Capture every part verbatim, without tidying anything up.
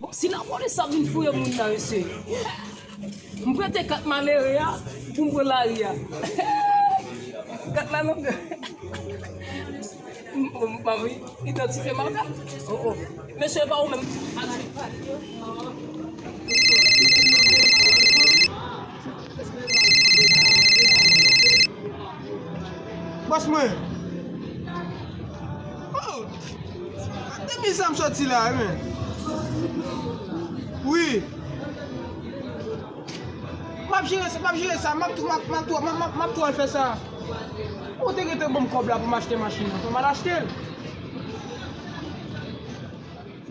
Bon, si lapolis ap vin fouye moun nan, mesye, m prete kat malere a pou m pran lari a. Kat la nan men m. M ap idantifye m ak kat. Oh, oh. Mesye, e pa ou menm. Bòs mwen. Oh! Depi sa m soti la, wi, men. Wi. M ap jere sa, m ap jere sa, m ap tou, m ap, m ap tou, m ap, m ap, m ap tou al fè sa. Ou te gentan ban m kòb la pou m achte machin nan, fò m al achte l.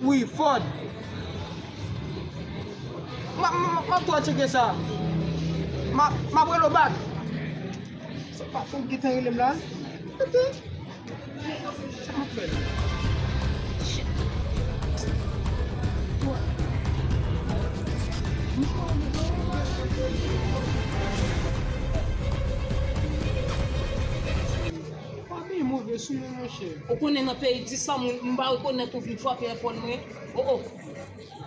Wi, Ford. M ap, m ap, m ap tou al tcheke sa. M ap, m ap rele w bak. Se pa pou w gentan rele m la. Tande. Sa m ap fè la? Pa byen move sou mwen, monchè. Ou konnen nan peyi di san moun, m pa rekonèt ou vin frape èpòl mwen. Oh, oh.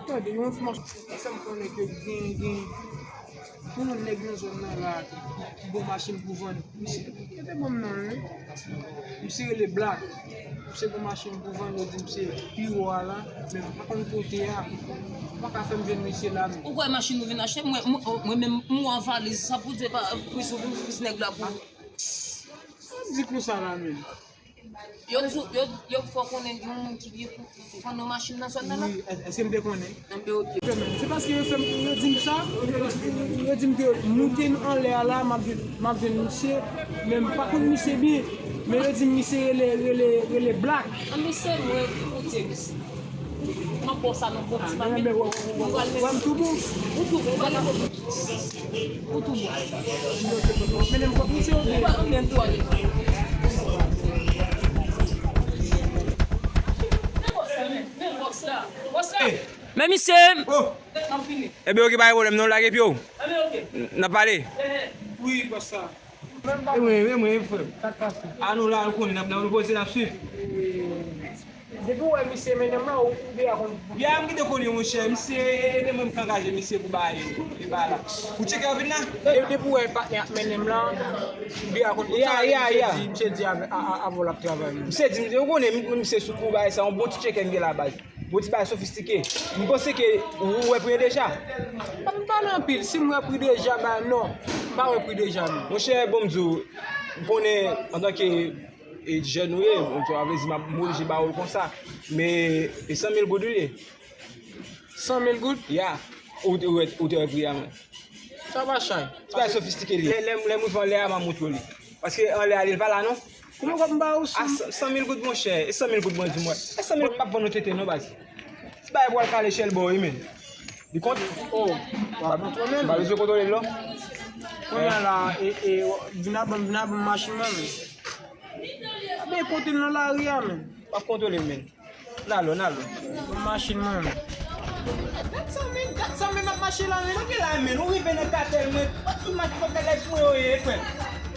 Tande, yon enfòmasyon sa m konnen ke gen, gen, gen yon nèg nan zòn nan la ki, ki gen machin pou vann. Misye, yo te ban m non l, wi. Misye rele Black. Misye gen machin pou vann, yo di m se pi wo a la, men m pa konn kote a. Ou pa ka fè m jwenn misye la, men. Ou kwè machin ou vin achte? Mwen, mwen, mwen menm, m wè valiz, sa pou di pa priz ou vin priz nèg la pou ou. Sa m di konsa la, men. Yo di, yo, yo fè w konnen gen yon moun ki vye pou, pou vann yon machin nan zòn nan la? Wi, èske m te konnen? Enben, oke. Se paske yo fè m, yo di m sa, yo, yo di m ke moute anlè a la, m ap jwenn, m ap jwenn misye, men m pa konn misye byen, men yo di m misye rele, rele, rele Black. An, misye mwen, koute misye. M ap ba w sa nan bon ti papye. Ou pral mete. Ou tou bon? Ou tou bon, ou pral mete. Ou tou bon. Mennen m kot misye oubyen? Ou pral mennen tou ale. Men bòs la, men bòs la. Men misye. Oh. N ap fini. Ebyen, oke, pa gen pwoblèm, non, lage pye w. Ebyen, oke. N ap pale. Wi, bòs la. E mwen, e mwen, frè m. Sa k pase? A nou la, nou konnen, n ap, n ap, nou poze, n ap swiv. Depi w wè misye mennen m la, ou, ou deja konn. Ya, m gentan konnen, monchè. Misye, e, e, e mwen m k angaje misye pou bay, e, ba la. Pou tcheke w vin la? De-, depi w wè patnè ap mennen m la, ou deja konn. Ya, ya, ya. Misye di, misye di avè, a, a, avè w l ap travay. Misye di, ou konnen, m, misye sou kou bagay sa, yon bon ti tcheke m gen la baz. Bon ti bagay sofistike. M panse ke ou wè pri an deja. Pa, pa pale anpil. Si m wè pri deja, ba non. M pa wè pri deja, non. Monchè, bon, m di w, m konnen antanke, e, jèn ou ye, m, sa vle di m ap, m oblije ba ou l konsa. Men, e san mil goud ou ye. San mil goud? Ya. Ou, ou, ou te wè pri a, mwen. Sa pa chay. Se pa sofistike li ye. Lè, lè, lè m rive anlè a, m a montre w li. Paske anlè a, li pa la, non. Kòman w ap ba ou san? A, san, san mil goud, monchè. E san mil goud, mwen di mwen. E san mil goud, m ap vann ou tete, non, baz. Ti bagay pou al kale chèlbè, wi, men. Li kont? Oh, w ap montre w menm. M pa bezwen kontwole l, non. Kounye a la, e, e, vin a ban m, vin a ban m machin mwen, men. Men kote l nan lari a, men. W ap kontwole l, men. N al, n al. Machin mwen menm. Dat sa, men, dat sa, men, m ap mache la, men. Sa gen la, men, ou rive nan katè, men, tout machin fòk nèg la pou yo ye, frè.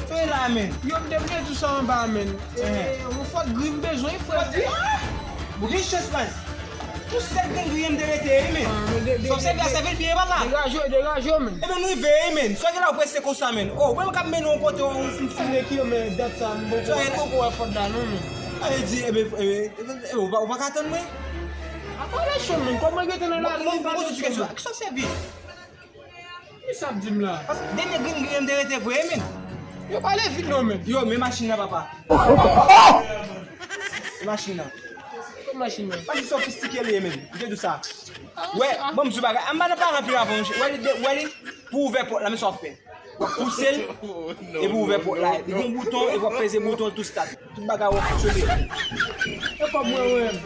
Sa gen la, men. Yo, m te vle di sa anba, men. E, e, yon fòt gri m bezwen, frè. Fòt gri, ah! Ou gen chans, baz. Pou sèl grenn gri m te rete, wi, men. Sa w sèvi a sèvi l byen, papa. Degaje, degaje, men. Ebyen, nou rive, wi, men. Sa gen la, ou prese konsa, men. Oh, mwen, m k ap mennen w kote, w fin file kilomèt dat sa, m poko wè fòt la, non, men. Sa vle di, ebyen, ebyen, E, ou pa, ou pa ka tann mwen? A pale cho, men. Kòman rete nan lari? Bon, bon, bon, bon, kesyon. Ki sa w sèvi? Ki sa ap di m la? Paske dènye grenn gri m te rete vre, men. Yo pale vit non, men. Yo, men machin nan, papa. Men machin nan. Kòm machin nan? Machin sofistike li ye, men. M te di w sa. Wè, bon, m di w bagay. A m pa nan pale anpil avè w. Wè li, wè li, pou ouvè pòt la, men sa w ap fè. Pouse l, epi w ouvè pòt la. Li gen yon bouton, epi w ap peze bouton, l tou start. Tout bagay w ap fonksyone. E kòb mwen, mwen.